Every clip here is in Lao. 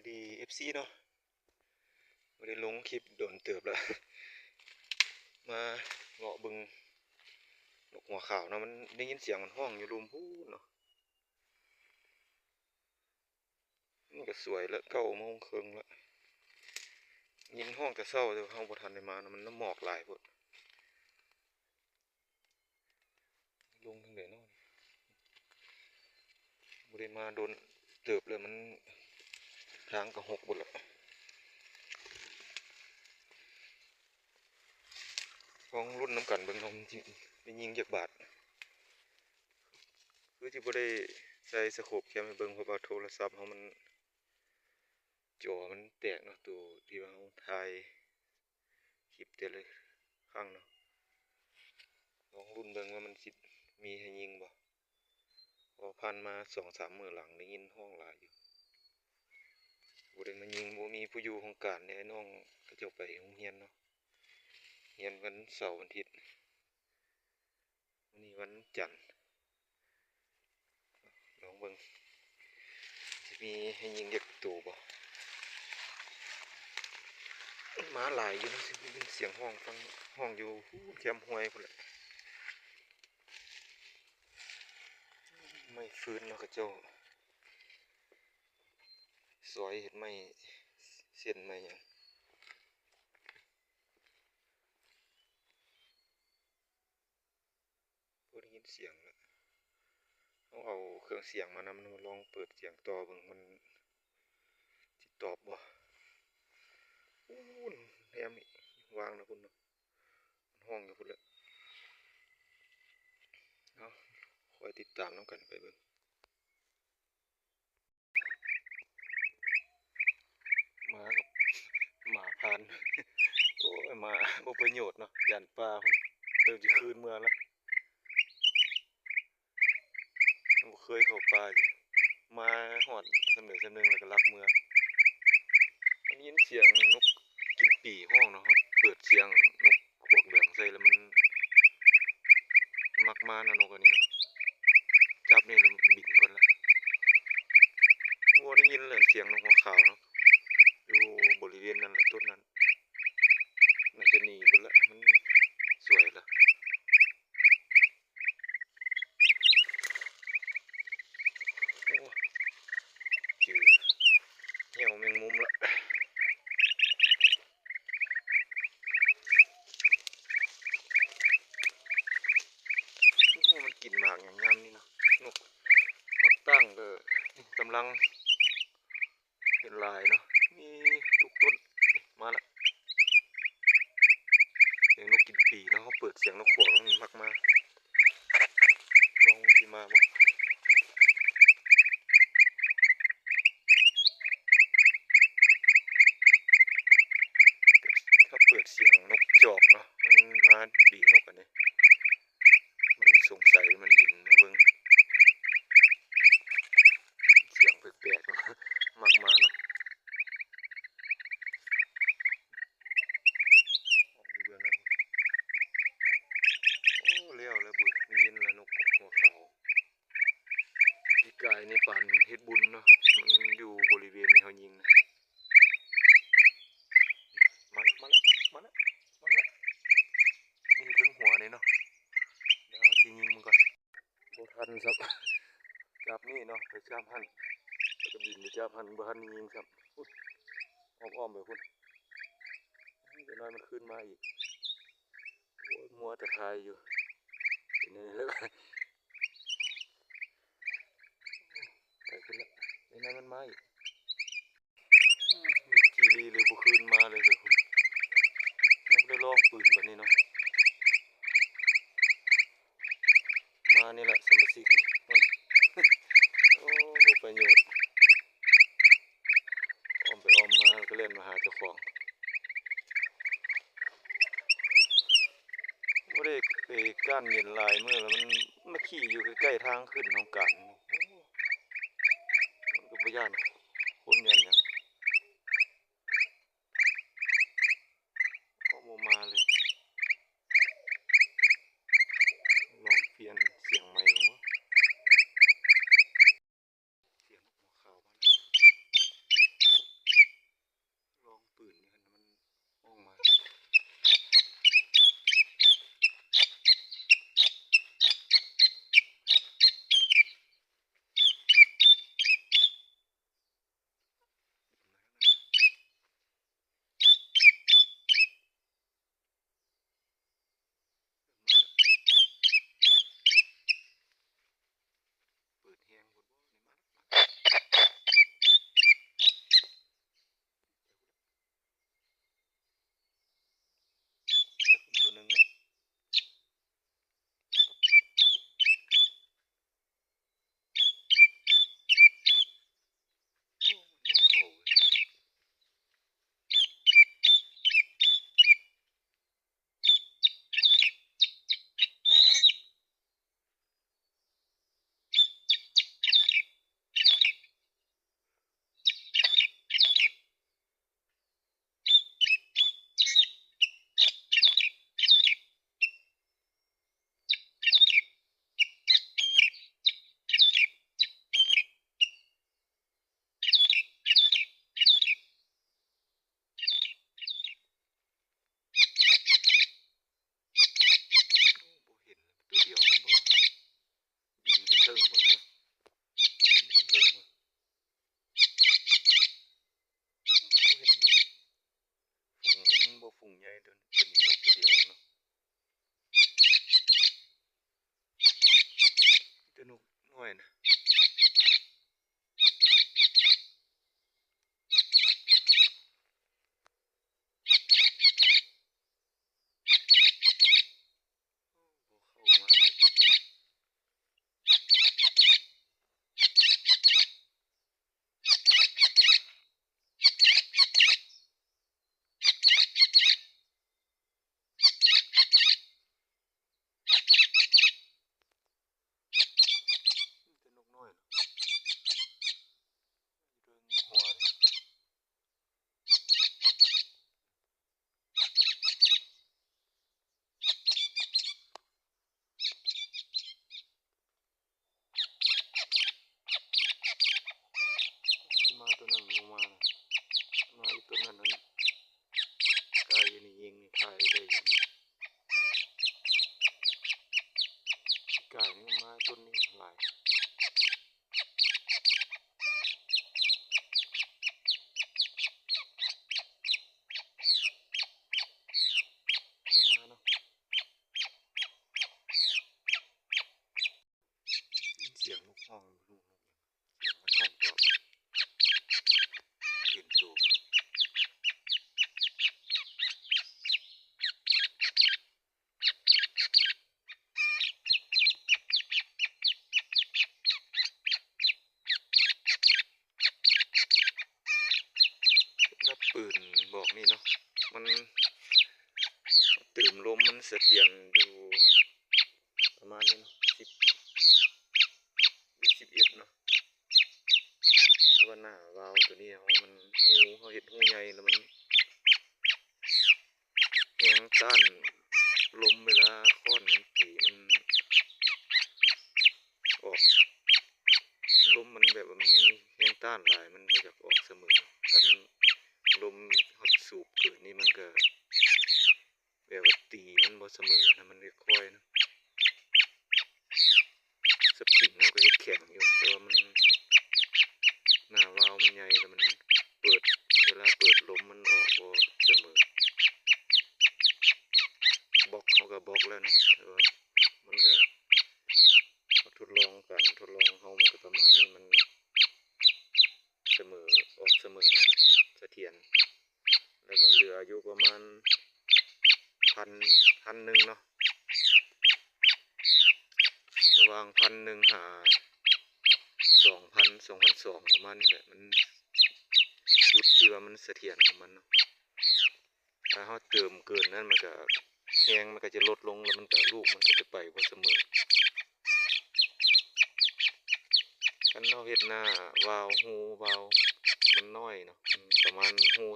ດີ ເອັຟຊີ ເນາະ ບໍ່ໄດ້ລົງຄລິບດົນເຕີບແລ້ວ ມາເລາະເບິ່ງນົກຫົວຂາວເນາະ ມັນໄດ້ຍິນສຽງມັນຮ້ອງຢູ່ລຸ່ມພຸ້ນເນາະ. ມັນກໍສວຍລະ ເກົ້າໂມງເຄິ່ງລະ ຍິນຮ້ອງແຕ່ເຊົ້າ ແຕ່ວ່າເຮົາບໍ່ທັນໄດ້ມາເນາະ ມັນໝອກຫຼາຍໂພດ. ລົງທາງໃດເນາະ ບໍ່ໄດ້ມາດົນເຕີບແລ້ວ ມັນທາງກໍຫົກເບິດລະ. ລອງລຸ້ນນຳກັນເບິ່ງເນາະ ມັນຊິໄດ້ຍິງຈັກບາດ. ຄືຊິບໍ່ໄດ້ໃສ່ສະໂຄບແຄມໃຫ້ເບິ່ງ ເພາະວ່າໂທລະສັບເຮົາມັນ ຈໍມັນແຕກເນາະ ໂຕທີ່ວ່າເຮົາຖ່າຍຄລິບແຕ່ລະຄັ້ງເນາະ. ລອງລຸ້ນເບິ່ງວ່າມັນຊິມີໃຫ້ຍິງບໍ່ ເພາະຜ່ານມາສອງສາມມື້ຫຼັງໄດ້ຍິນຮ້ອງຫຼາຍຢູ່. ບໍ່ໄດ້ມາຍິງ ບໍ່ມີຜູ້ຢູ່ຫ້ອງການແດ່ ນ້ອງເຂົາເຈົ້າໄປໂຮງຮຽນເນາະ ຮຽນວັນເສົາວັນອາທິດ. ມື້ນີ້ວັນຈັນ ລອງເບິ່ງ ຊິມີໃຫ້ຍິງຈັກໂຕບໍ່. ໝາຫຼາຍຢູ່ນະ ຊິໄດ້ຍິນສຽງຮ້ອງ ຟັງຮ້ອງຢູ່ແຄມຫ້ວຍພຸ້ນແຫຼະ. ໄມ້ຟືນເນາະ ເຂົາເຈົ້າຊອຍເຮັດໄມ້ເສັ້ນໄມ້ຫຍັງ. ບໍ່ໄດ້ຍິນສຽງລະ ເຮົາເອົາເຄື່ອງສຽງມານຳ ລອງເປີດສຽງຕໍ່ເບິ່ງ ມັນຊິຕອບບໍ່. ປູ້ນ ແນມນີ້ ວາງນະພຸ້ນເນາະ ມັນຮ້ອງຢູ່ພຸ້ນແຫຼະ. ເອົາ ຄອຍຕິດຕາມນຳກັນໄປເບິ່ງ. ໝາກັບໝາຜ່ານ ໂອ້ຍ ໝາບໍ່ປະໂຫຍດເນາະ ຢ້ານປ່າພຸ້ນ ເລີ່ມຊິຄືນເມືອລະ ບໍ່ເຄີຍເຂົ້າປ່າ ມາຮອດສ່ຳໃດສ່ຳໜຶ່ງແລ້ວກໍລັກເມືອ. ໄດ້ຍິນສຽງນົກກິນປີຮ້ອງເນາະ ເຮົາເປີດສຽງນົກ ຂວກເຫຼືອງໃສ່ແລ້ວມັນມັກມາເນາະ ນົກອັນນີ້ເນາະ ຈັບນີ້ແລ້ວບິນກ່ອນລະ. ບໍ່ໄດ້ຍິນແລ້ວສຽງນົກຫົວຂາວເນາະ ຢູ່ບໍລິເວນນັ້ນແຫຼະ ຕົ້ນນັ້ນ ໜ້າຈະໜີໄປລະ ມັນສວຍລະ. ໂອ້ ຈື່ແຫ້ວແມງມຸມລະ. ໂອ້ ມັນກິນໝາກຫຍັງຍາມນີ້ເນາະ ນົກ ໝາກຕ່າງກໍກຳລັງເຫັນຫຼາຍເນາະ ມີທຸກຕົ້ນ. ນີ້ ມາລະ ສຽງນົກກິນປີເນາະ ເຮົາເປີດສຽງນົກຂວກ ມັນມັກມາ. ລອງຊິມາບໍ່ ຖ້າເປີດສຽງນົກຈອກເນາະ ມັນມາດີ ນົກອັນນີ້ ມັນສົງໄສ ມັນບິນມາເບິ່ງ ສຽງແປກໆ ມັກມາເນາະ. ອອກໄປເບິ່ງນຳ ໂອ້ ແລ້ວແລ້ວ ບໍ່ໄດ້ຍິນລະ ນົກຫົວຂາວ. ປີກາຍນີ້ປານເຮັດບຸນເນາະ ມັນຢູ່ບໍລິເວນທີ່ເຮົາຍິງນະ. ມາລະ ມາລະ ມາລະ ມາລະ ມີເທິງຫົວນີ້ເນາະ ດຽວເຮົາຊິຍິງມັນກ່ອນ. ບໍ່ທັນຊ້ຳ ຈັບນີ້ເນາະ ໄປຈັບຫັ້ນ ແລ້ວກໍບິນໄປຈັບຫັ້ນ ບໍ່ທັນໄດ້ຍິງຊ້ຳ. ພຸ້ນ ອ້ອມໆ ໄປພຸ້ນ ຈັກໜ້ອຍມັນຄືນມາອີກ. ໂອ້ຍ ມົວແຕ່ຖ່າຍຢູ່ ເປັນແນວນີ້ແລ້ວ ໄປພຸ້ນລະ ເຫັນມັນມາອີກ. ອືມ ມິດຈີລີເລີຍ ບໍ່ຄືນມາເລີຍ ເລີຍພຸ້ນ ຍັງບໍ່ໄດ້ລອງປືນປານນີ້ເນາະ. ມານີ້ແຫຼະ ສະມາຊິກນີ້ ໂອ້ ບໍ່ປະໂຫຍດ ອ້ອມໄປອ້ອມມາ ແລ້ວກໍແລ່ນມາຫາເຈົ້າຂອງ. ບໍ່ໄດ້ໄປກ້ານເຫງັນຫຼາຍມື້ແລ້ວ ມັນມາຂີ້ຢູ່ໃກ້ໆ ທາງຂຶ້ນຫ້ອງການ ໂອ້ ມັນກໍບໍ່ຢ້ານຄົນຢ້ານຫຍັງ ກໍບໍ່ມາເລີຍ. ລອງປ່ຽນສຽງໃໝ່ເບິ່ງເນາະ. ສຽງນົກຫົວຂາວມາແລ້ວ ງໃຫຍ່ໂຕນີ້ ເປັນນົກໂຕດຽວເນາະ ມີແຕ່ນົກນ້ອຍນະ. ບໍ່ເຂົ້າມາເລີຍ. ມີແຕ່ນົກນ້ອຍເນາະ ຢູ່ເທິງຫົວນີ້. ຊິມາໂຕນັ້ນ ບໍ່ມານະ ມາອີກໂຕນັ້ນ ອັນກາຍຢູ່ນີ້ ຍິງນີ້ ຖ່າຍໄດ້ຢູ່ນີ້. ກາຍນີ້ມາຕົ້ນນີ້ຫຼາຍ. ສຽງນົກຮ້ອງ ສຽງມັນຮ້ອງຕອບ ເຫັນໂຕເພິ່ນ. ສຳລັບປືນບອກນີ້ເນາະ ມັນຕື່ມລົມ ມັນສະຖຽນຢູ່ປະມານນີ້ເນາະ ສິບ ຫຼື ສິບເອັດເນາະ. ເພາະວ່າໜ້າວາວໂຕນີ້ເຮົາ ມັນຮູ ເຮົາເຮັດຮູໃຫຍ່ ແລ້ວມັນແຮງຕ້ານລົມ ເວລາຄ້ອນມັນຕີ ມັນອອກ ລົມມັນແບບວ່າມັນມີແຮງຕ້ານຫຼາຍ ມັນບໍ່ຢາກອອກສະເໝີ. ຄັນລົມເຮົາສູບເກີນນີ້ ມັນກະ ແບບວ່າຕີມັນບໍ່ສະເໝີນະ ມັນຄ່ອຍໆນະ. ສະປຣິງເຮົາກໍເຮັດແຂງຢູ່ ແຕ່ວ່າມັນ ໜ້າວາວມັນໃຫຍ່ ແລ້ວມັນເປີດ ເວລາເປີດລົມມັນອອກບໍ່ສະເໝີ. ບລັອກເຮົາກໍບລັອກແລ້ວນະ ແຕ່ວ່າມັນກໍ ເຮົາທົດລອງ ການທົດລອງເຮົາມັນກໍປະມານນີ້ ມັນສະເໝີ ອອກສະເໝີເນາະ ສະຖຽນ. ແລ້ວກໍເຫຼືອຢູ່ປະມານພັນ ພັນໜຶ່ງເນາະ ລະຫວ່າງພັນໜຶ່ງຫາສອງພັນ ສອງພັນສອງ ປະມານນີ້ແຫຼະ ມັນ ຈຸດທີ່ວ່າມັນສະຖຽນຂອງມັນເນາະ. ຖ້າເຮົາເຕີມເກີນນັ້ນ ມັນກະ ແຮງມັນກໍຈະລົດລົງ ແລ້ວມັນກະ ລູກມັນກໍຈະໄປບໍ່ສະເໝີ. ຄັນເຮົາເຮັດໜ້າວາວ ຮູວາວມັນນ້ອຍເນາະ ປະມານຮູ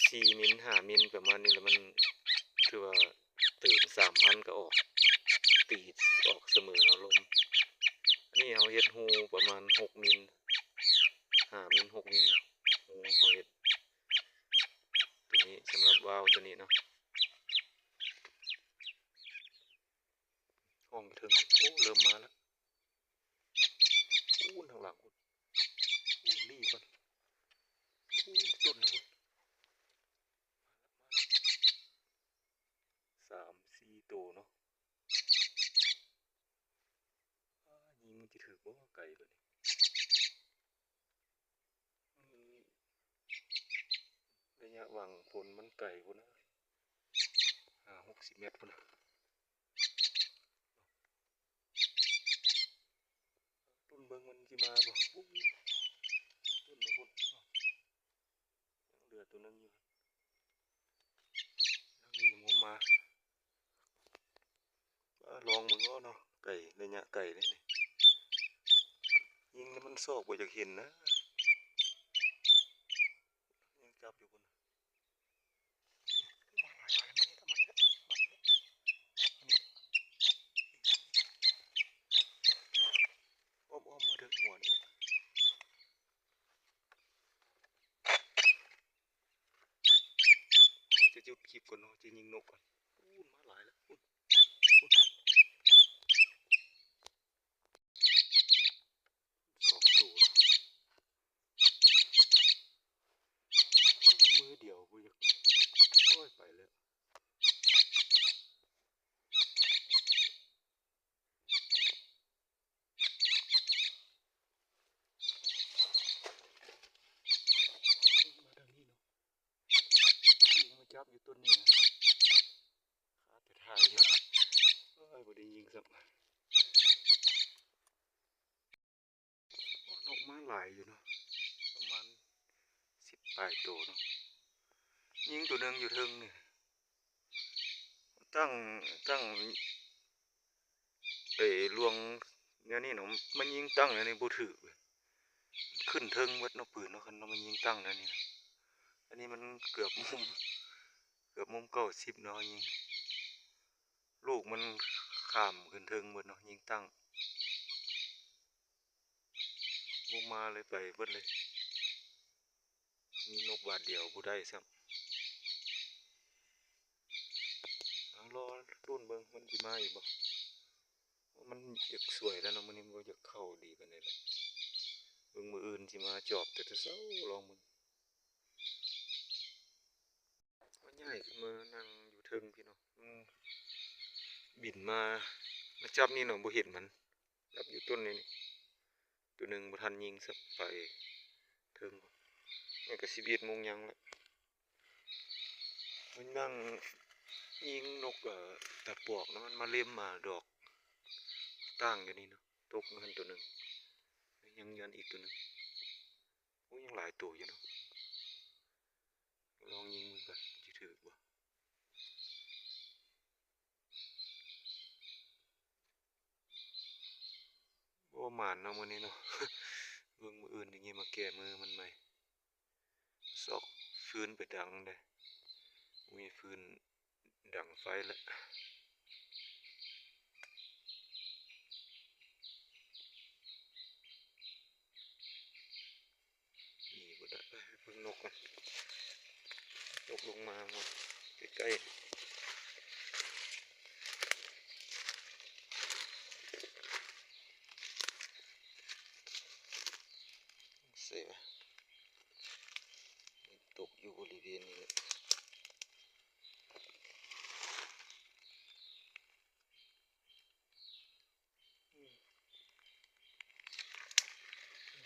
ສີ່ມິນ ຫ້າມິນ ປະມານນີ້ ແລ້ວມັນຖືວ່າເຕີມສາມພັນກໍອອກ ຕີອອກສະເໝີເນາະ ລົມ. ອັນນີ້ເຮົາເຮັດຮູປະມານຫົກມິນ ຫ້າມິນ ຫົກມິນ ຮູເຮົາເຮັດ ໂຕນີ້ ສຳລັບວາວໂຕນີ້ເນາະ. ຫ້ອງເທິງ ໂອ້ ເລີ່ມມາແລ້ວ ໂອ້ ທາງຫຼັງພຸ້ນ ໂອ້ ລີ້ກ່ອນ ໂອ້ ຕົ້ນພຸ້ນ ສາມສີ່ໂຕເນາະ. ຍິງມັນຊິຖືກບໍ່ ໄກປານນີ້ ມັນໄລຍະຫວ່າງພົນມັນໄກພຸ້ນນະ ຫ້າຫົກສິບແມັດພຸ້ນນະ. ລຸ້ນເບິ່ງມັນຊິມາບໍ່ ໂອ້ ຕົ້ນມາພຸ້ນ ຍັງເຫຼືອໂຕໜຶ່ງຢູ່ ທາງນີ້ຍັງບໍ່ມາ. ລອງເບິ່ງເນາະ ໄກ ໄລຍະໄກເດ້ນີ້ ຍິງແລ້ວມັນຊອກບໍ່ຢາກເຫັນນະ ຍັງຈັບຢູ່ພຸ້ນນະ. ອ້ອມໆມາເທິງຫົວນີ້ ໂອ້ຍ ຈະຢຸດຄລິບກ່ອນເນາະ ຈະຍິງນົກກ່ອນ. ໂອ້ຍ ມາຫຼາຍແລ້ວ ພຸ້ນ ພຸ້ນ ສອງໂຕນະ ມືດຽວບໍ່ຢາກ ຢູ່ເນາະ ປະມານສິບປາຍໂຕເນາະ. ຍິງໂຕໜຶ່ງຢູ່ເທິງນີ້ ຕັ້ງ ຕັ້ງ ໄປລວງແນວນີ້ເນາະ ມາຍິງຕັ້ງແນວນີ້ບໍ່ຖືກເລີຍ ຂຶ້ນເທິງເບິດເນາະ ປືນເນາະ ຄັນເຮົາມາຍິງຕັ້ງແນວນີ້ນະ. ອັນນີ້ມັນເກືອບມຸມ ເກືອບມຸມເກົ້າສິບເນາະ ຍິງ ລູກມັນຂ້າມຂຶ້ນເທິງເບິດເນາະ ຍິງຕັ້ງ ບໍ່ມາເລີຍ ໄປເບິດເລີຍ. ຍິງນົກບາດດຽວບໍ່ໄດ້ຊ້ຳ. ເອົາ ລໍລຸ້ນເບິ່ງມັນຊິມາອີກບໍ່. ມັນຢາກສວຍແລ້ວເນາະ ມື້ນີ້ມັນບໍ່ຢາກເຂົ້າດີປານໃດແລ້ວ. ເບິ່ງມື້ອື່ນຊິມາຈອບແຕ່ເຊົ້າ ລອງເບິ່ງ. ມັນຍ້າຍຂຶ້ນມານັ່ງຢູ່ເທິງພີ້ເນາະ ມັນບິນມາ ມາຈັບນີ້ເນາະ ບໍ່ເຫັນມັນ. ຈັບຢູ່ຕົ້ນນີ້ ໂຕໜຶ່ງບໍ່ທັນຍິງຊ້ຳ ໄປເທິງ ນີ້ກໍສິບເອັດໂມງຍັງແລ້ວ. ມັນນັ່ງຍິງນົກ ເອີ ຕາປອກເນາະ ມັນມາເລັມມາດອກຕ່າງຢູ່ນີ້ເນາະ ຕົກຢູ່ຫັ້ນໂຕໜຶ່ງ ຍັງຢູ່ຫັ້ນອີກໂຕໜຶ່ງ. ໂອ້ ຍັງຫຼາຍໂຕຢູ່ເນາະ. ລອງຍິງມັນກ່ອນ ຊິຖືກບໍ່. ບໍ່ໝານເນາະມື້ນີ້ເນາະ. ເບິ່ງມື້ອື່ນຈັ່ງຊິມາແກ້ມືມັນໃໝ່. ຊອກຟືນໄປດັງເດ້ ມີຟືນດັງໄຟແລ້ວ. ໜີບໍ່ໄດ້ ໄປເບິ່ງນົກກ່ອນ. ຕົກລົງມາໃກ້ໆ ເສຍ ຕົກຢູ່ບໍລິເວນນີ້ແຫຼະ.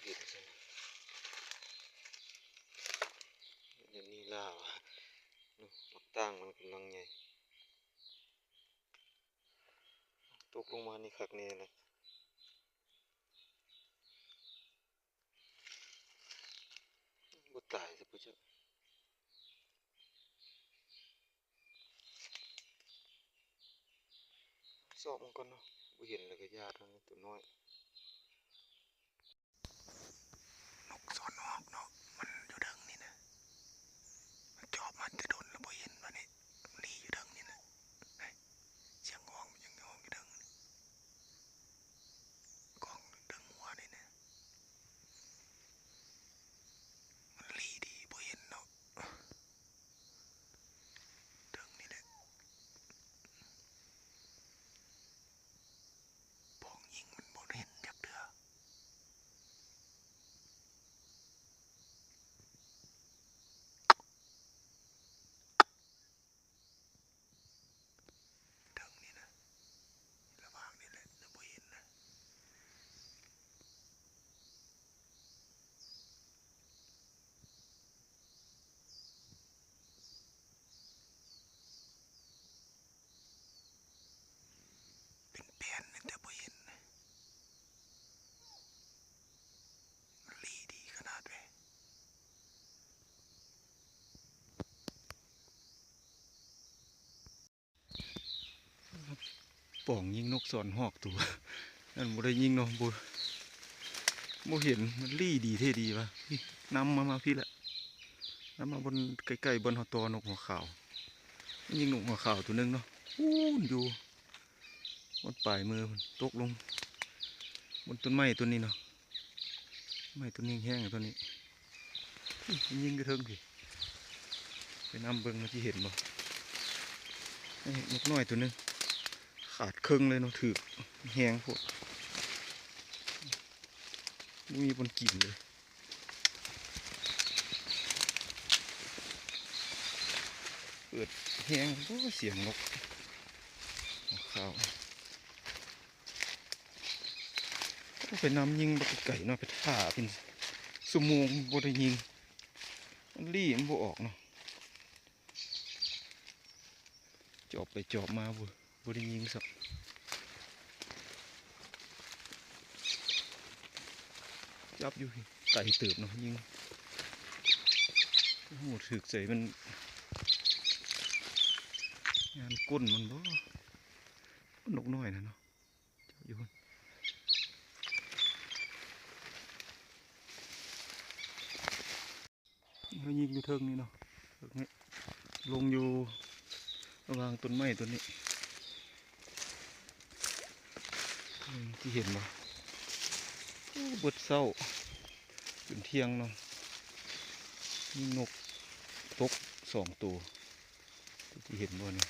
ເຫັນຊັ້ນ ເຫັນນີ້ລາວ ດອກຕ່າງມັນກຳລັງໃຫຍ່. ຕົກລົງມານີ້ຄັກແນ່ແຫຼະ. ບໍ່ຕາຍຊະບໍ່ຈັກ. ຊອກມັນກ່ອນເນາະ ບໍ່ເຫັນແລ້ວກໍຢ່າ ໂຕນ້ອຍ. ນົກສອນຮອກເນາະ ມັນຢູ່ເທິງນີ້ນະ ມັນຈອບມາແຕ່ດົນແລ້ວບໍ່ເຫັນ ບາດນີ້ມັນລີ້ຢູ່ເທິງນີ້ນະ. ສຽງຮ້ອງມັນຍັງຮ້ອງຢູ່ເທິງນີ້ ກ້ອງເທິງຫົວນີ້ນະ ມັນລີ້ດີບໍ່ເຫັນເນາະ. ເທິງນີ້ແຫຼະ ປ້ອງຍິງມັນບໍ່ເຫັນຈັກເທື່ອ. ເທິງນີ້ນະ ລະຫວ່າງນີ້ແຫຼະ ແຕ່ບໍ່ເຫັນນະ. ເປັນແຜ່ນແຕ່ບໍ່ເຫັນນະ ມັນລີ້ດີຂະໜາດເລີຍ. ປ້ອງຍິງນົກສອນຮອກໂຕນັ້ນບໍ່ໄດ້ຍິງເນາະ ບໍ່ ບໍ່ເຫັນ ມັນລີ້ດີແທ້ດີວ່າ. ນີ້ ນຳມາ ມາພີ້ລະ ນຳມາບ່ອນໃກ້ໆບ່ອນເຮົາຕໍ່ນົກຫົວຂາວ. ຍິງນົກຫົວຂາວໂຕໜຶ່ງເນາະ ພຸ້ນຢູ່ບ່ອນປາຍມືພຸ້ນ ຕົກລົງບ່ອນຕົ້ນໄມ້ຕົ້ນນີ້ເນາະ. ໄມ້ຕົ້ນນີ້ແຫ້ງໆ ຕົ້ນນີ້ ຍິງຢູ່ເທິງພີ້ ໄປນຳເບິ່ງວ່າຊິເຫັນບໍ່. ນີ້ ນົກນ້ອຍໂຕໜຶ່ງ ຂາດເຄິ່ງເລີຍເນາະ ຖືກແຮງໂພດ ບໍ່ມີບ່ອນກິນເລີຍ. ເປີດແຮງ ໂອ້ ສຽງນົກຂາວ. ໂອ້ ໄປນຳຍິງບັກໄກເນາະ ໄປຖ້າເປັນຊົ່ວໂມງບໍ່ໄດ້ຍິງ ມັນລີ້ມັນບໍ່ອອກເນາະ. ຈອບໄປຈອບມາ ບໍ່ ບໍ່ໄດ້ຍິງຊ້ຳ. ຈັບຢູ່ພີ້ ໄກເຕີບເນາະ ຍິງ ໂອ້ ຖືກໃສ່ມັນ ຍານກົ້ນມັນບໍ່ ນົກນ້ອຍນະເນາະ ເຈົ້າຢູ່ພຸ້ນ. ເຮົາຍິງຢູ່ເທິງນີ້ເນາະ ເທິງນີ້ ລົງຢູ່ລະຫວ່າງຕົ້ນໄມ້ຕົ້ນນີ້ ອືມ ທີ່ເຫັນບໍ່ ໂອ້ ເບິດເຊົ້າຈົນທ່ຽງເນາະ ມີນົກຕົກສອງໂຕ ທີ່ເຫັນບໍ່ນີ້.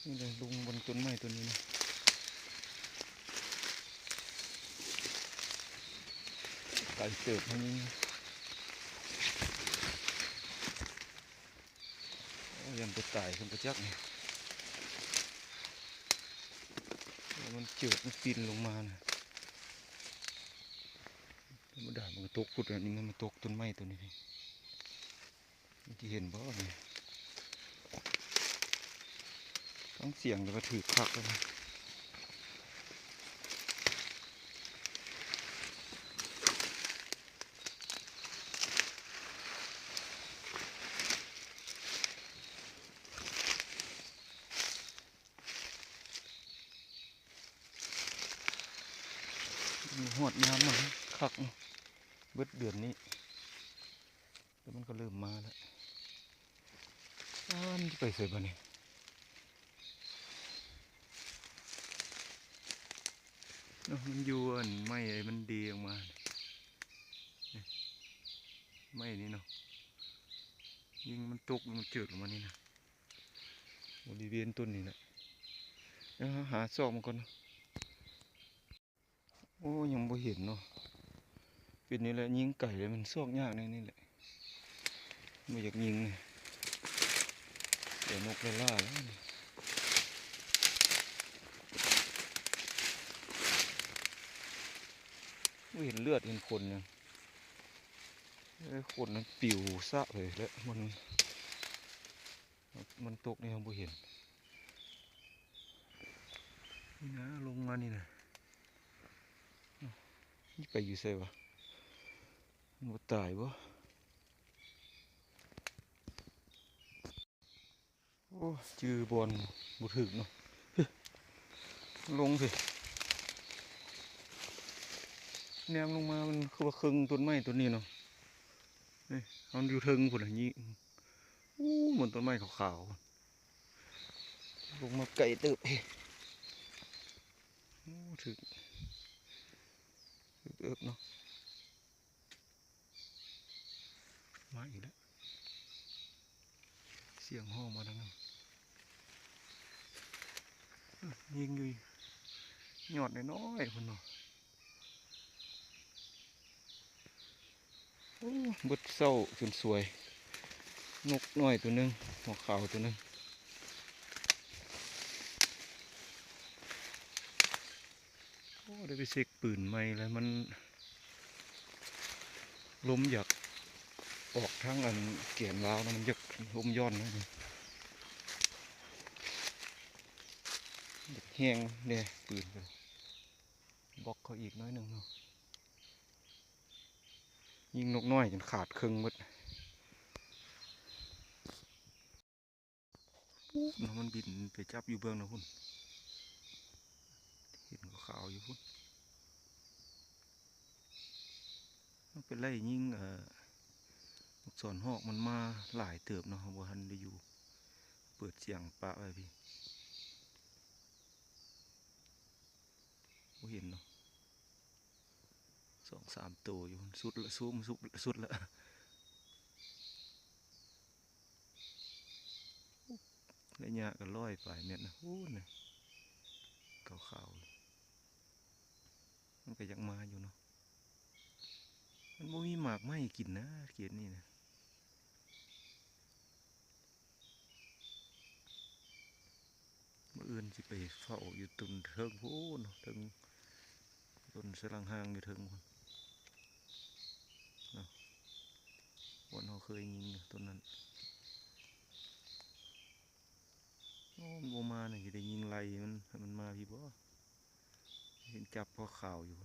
ນີ້ແຫຼະ ລົງບົນຕົ້ນໄມ້ຕົ້ນນີ້ນະ ໄກເຕີບຫັ້ນນີ້ ໂອ້ ຢ້ານຕົວຕາຍເພິ່ນປະຈັກນີ້ ແລ້ວມັນເຈີດ ມັນປີນລົງມານະ ທຳມະດາມັນກໍຕົກພຸ້ນ ອັນນີ້ມັນມາຕົກຕົ້ນໄມ້ຕົ້ນນີ້. ທີ່ເຫັນບໍ່ນີ້ ຟັງສຽງແລ້ວກໍຖືກຄັກແລ້ວນະ ຮອດຍາມມັນຄັກເນາະ ເບິດເດືອນນີ້. ແລ້ວມັນກໍເລີ່ມມາແລ້ວ ອ້າ ມັນຊິໄປໃສບາດນີ້ເນາະ ມັນຢູ່ອັນໄມ້ ໄອ້ມັນເດອອກມາ ນີ້ ໄມ້ນີ້ເນາະ ຍິງມັນຕົກ ມັນເຈີດລົງມານີ້ນະ ບໍລິເວນຕົ້ນນີ້ແຫຼະ ດຽວເຮົາຫາຊອກມັນກ່ອນເນາະ. ໂອ້ ຍັງບໍ່ເຫັນເນາະ ເປັນນີ້ແຫຼະ ຍິງໄກແລ້ວມັນຊອກຍາກແນວນີ້ແຫຼະ ບໍ່ຢາກຍິງ ເສຍນົກລ້າໆແລ້ວ ບໍ່ເຫັນເລືອດເຫັນຂົນຫຍັງ ເອີ ຂົນມັນປິວຊະເລີຍແຫຼະ ມັນ ມັນຕົກນີ້ເຮົາບໍ່ເຫັນ ນີ້ນະ ລົງມານີ້ນະ ນີ້ໄປຢູ່ໃສວະ ມັນບໍ່ຕາຍບໍ່? ໂອ້ ຈື່ບ່ອນບໍ່ຖືກເນາະ ລົງພີ້ ແນມລົງມາມັນຄືວ່າເຄິ່ງຕົ້ນໄມ້ຕົ້ນນີ້ເນາະ ນີ້ ເຮົາຢູ່ເທິງພຸ້ນນະ ນີ້ ໂອ້ ມັນຕົ້ນໄມ້ຂາວໆ ລົງມາໄກເຕີບ ໂອ້ ຖືກ ເອິກໆເນາະ ມາອີກແລ້ວ ສຽງຮ້ອງມາທາງນັ້ນ ຍິງຢູ່ຍອດນ້ອຍໆພຸ້ນເນາະ. ໂອ້ ເບິດເຊົ້າຈົນສວຍ ນົກນ້ອຍໂຕໜຶ່ງ ຫົວຂາວໂຕໜຶ່ງ. ໂອ້ ໄດ້ໄປເຊັກປືນໃໝ່ແລ້ວ ມັນລົມຢາກອອກທາງອັນແກນລາວນະ ມັນຢາກລົມຢ່ອນນະ ຢາກແຮງແດ່ປືນ ບລັອກເຂົາອີກໜ້ອຍໜຶ່ງເນາະ. ຍິງນົກນ້ອຍຈົນຂາດເຄິ່ງໝົດ. ໂອ້ ມັນບິນໄປຈັບຢູ່ເບື້ອງນະພຸ້ນ ເຫັນຂາວໆຢູ່ພຸ້ນ. ມັນໄປໄລ່ຍິງ ເອີ ລູກສອນຮອກ ມັນມາຫຼາຍເຕີບເນາະ ເຮົາບໍ່ທັນໄດ້ຢູ່ ເປີດສຽງປະໄວ້ພີ້. ບໍ່ເຫັນເນາະ ສອງສາມໂຕຢູ່ ສຸດລະ ສູງສຸດ ສຸດລະ ໄລຍະກໍຮ້ອຍປາຍແມັດນະ. ໂອ້ ນະ ຂາວໆ ມັນກໍຢາກມາຢູ່ເນາະ ມັນບໍ່ມີໝາກໄມ້ກິນນະ ເຂດນີ້ນະ. ມື້ອື່ນຊິໄປເຝົ້າຢູ່ຕົ້ນເທິງພຸ້ນເນາະ ເທິງຕົ້ນສະຫຼັງຫ້າງຢູ່ເທິງພຸ້ນເນາະ ບ່ອນເຮົາເຄີຍຍິງຢູ່ຕົ້ນນັ້ນ. ໂອ້ ມັນບໍ່ມານະ ຊິໄດ້ຍິງໄລ່ມັນ ໃຫ້ມັນມາພີ້ບໍ? ເຫັນຈັບພວກຂາວຢູ່